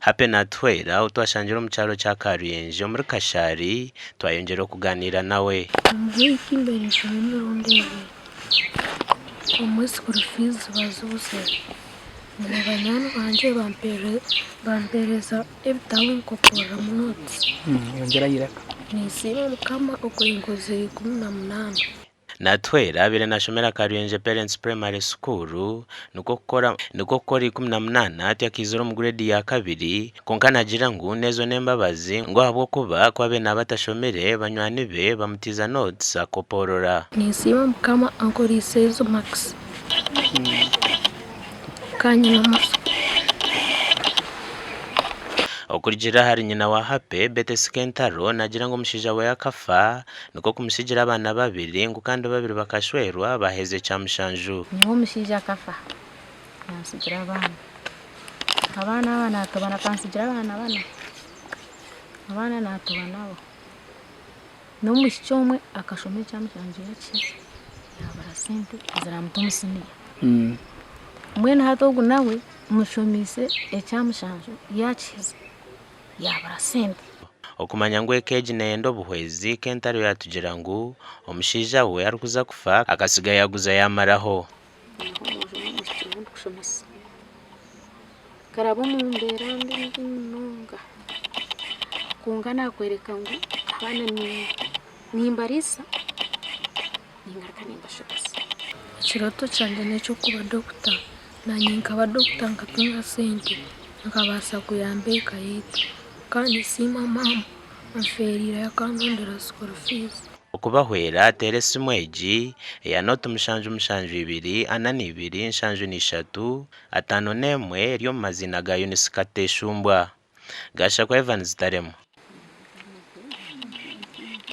Happy Natuhwera ou twashangire omu kyaro kya Karuyenje omuri Kashari twayongyera okugaaniira nawe. Omu wiiki mbaire nshoma emirundi ebiri. Obumwe school fees ziba zibuzire. Nyowe banywani bangye bampereza ebitabo nkoporeramu notes. Ninsiima Mukama okurinkozire 18. Natuhwera abaire nashomera Karuyenje Parents Primary School nikwo kukora nikwo kukora 18 atyo akaizira omu grade ya kabiri kwonka nagira ngu n'ezo n'embabazi ngu ahabw'okuba ku abaire naaba atashomire banywani be bamutiiza notes akoporora. Ninsiima Mukama ankoreise ezo marks ka nyine amatsiko. Okurugiirira ahari nyina wa Happy, Betty Sikentaro naagira ngu omushaija we akafa Nikwo kumutsigira abaana babiri ngu kandi babiri bakashwerwa baaheza ekya mushanju. Nyowe omushaija akafa yantsigira abaana, abaana aba naatuba akantsigira abaana bana, abaana naatuba nabo, n'omwishiki omwe akashoma ekya mushanju yakiheeza yaabura sente eziraamuta omu siniya, mbwenu hati ogu nawe mushomiise ekya mushanju yakiheeza yaabura sente. Okumanya ngu eka egi neyenda obuhwezi, Kentaro yatugira ngu omushaija we arikuza kufa akasiga yaguza yamaraho. Nyineho omwojo n'omwishiki ou ndikushomesa. Nkaraba omu mbeera mbi mbi munonga kwonka naakworeka ngu abaana nimbariisa ningaruka nimbashomesa. Ekirooto kyangye n'eky'okuba dokita. Naanye nkaba dokita nkatunga sente nkabaasa kuyamba eka yaitu. Kandi ninsiima maama anfeereire akandondera school fees. Okubahwera, teera esimu egi eya nooti 772 42 73 51 eri omu maziina ga Eunice Kateshumbwa. Gashakwa Evans Taremwa.